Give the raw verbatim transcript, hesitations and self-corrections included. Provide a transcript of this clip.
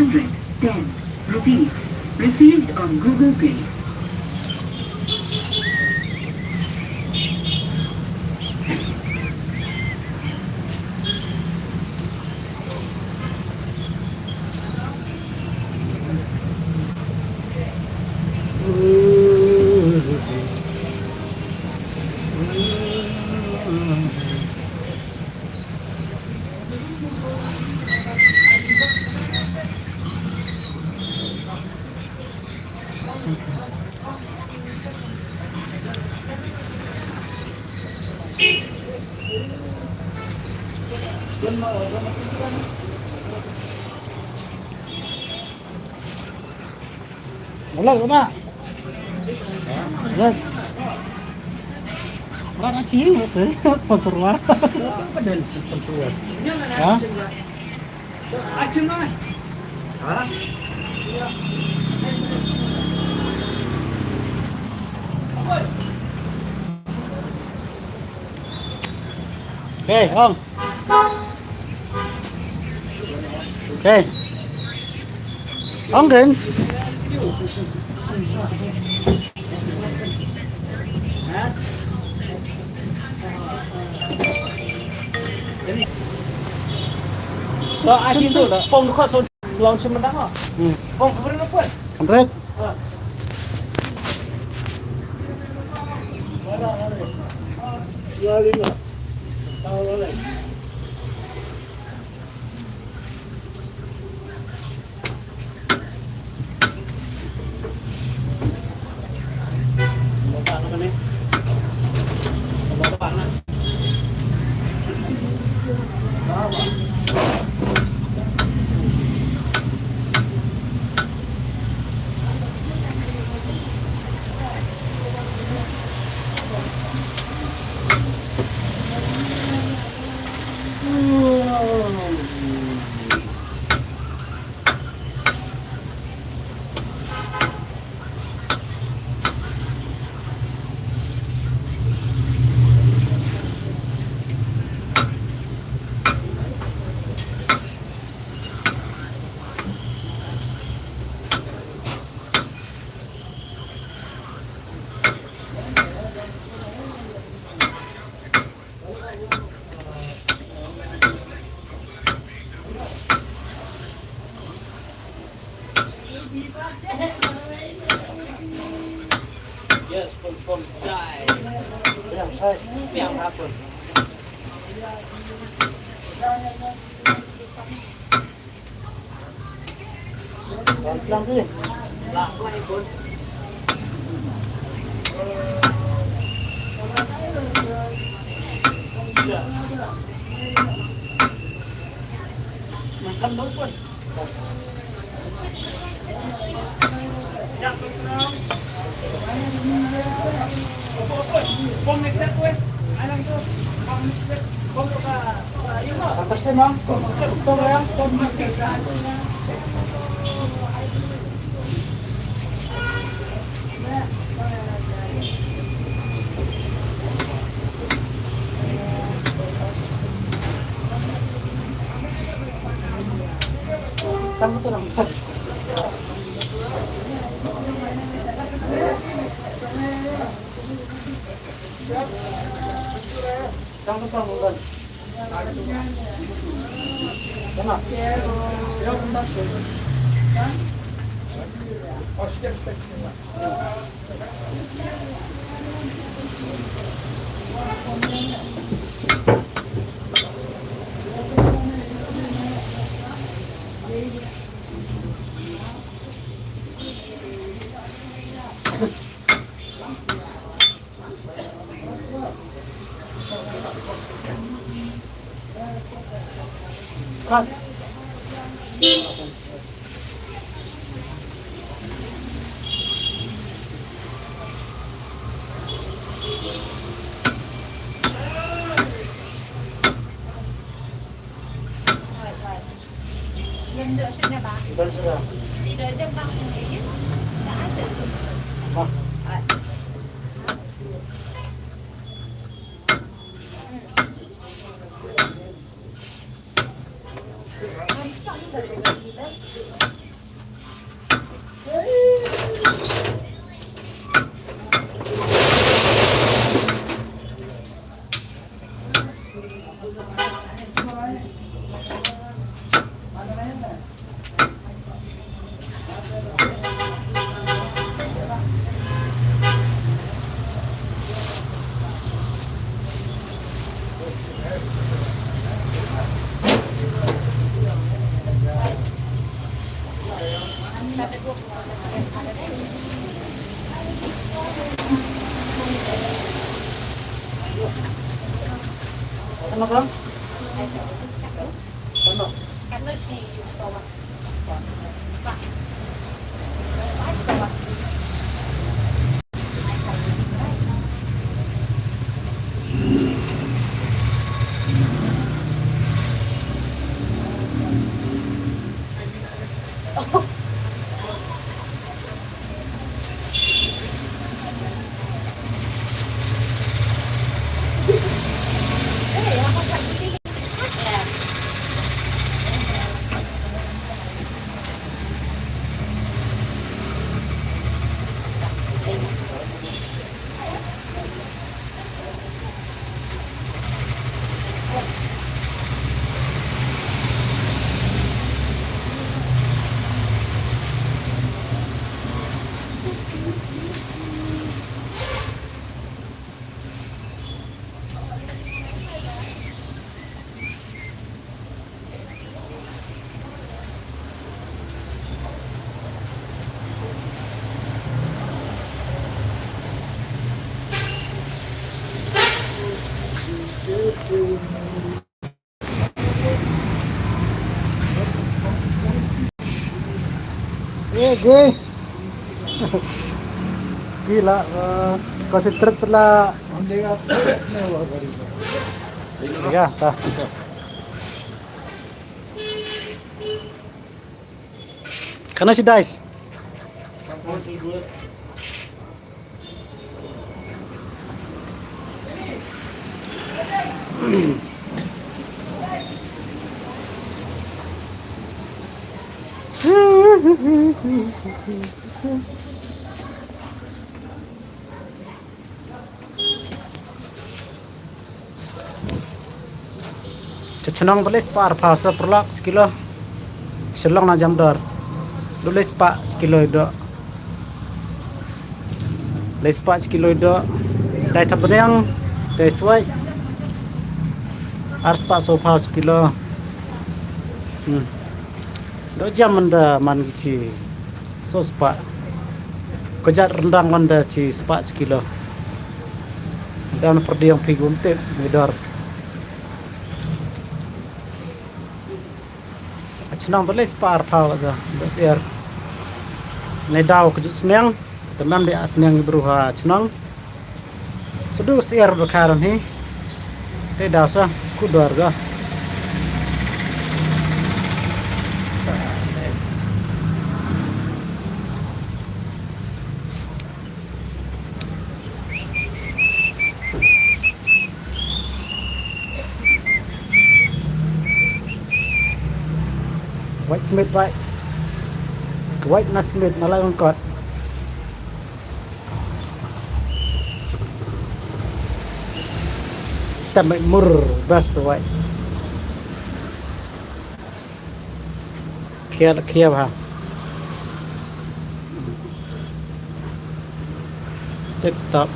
Hundred ten rupees received on Google Pay. Wala, wala. Wala. Wala na sih, wala. Sponsor wala. Apa dan sponsor? Ha? Ha? Okay, ong. Okay. Ong, Ken. So, I think to pong ko so launch mendang ko. Hmm. Pong ko berapa? Hundred. Yes, pun pun chai. Yang size. Yang apa? Islam tu. Makan tu pun. Eh, gue. Gila, eh, concentrate lah. Ya, ta. Kana si dice? Cha chnong da lei spah arphaw sa pyrlok shi kilo. Shillong na jam dor. Du lei spah shi kilo i doh. Lei spah shi kilo i doh. Dai thap bniang, dai swai. Ar spah sophaw shi kilo. Hmm. Doh jam manda man ki chi. So spah. Ko jat rendang manda chi spah shi kilo. Dan perdiang phi gum tip, ngi dor. Chnong da lei spah arphaw za, da syiar. Ne daw ka juh sniang, te man de a sniang i bru ha chnong. Sdu syiar bru kharan hi. Te daw sa, ku dor ga. Sa. White Smith, white. White na Smith, na lai kot. Stem mur bas ka white. Khia, khia bha. Tip top.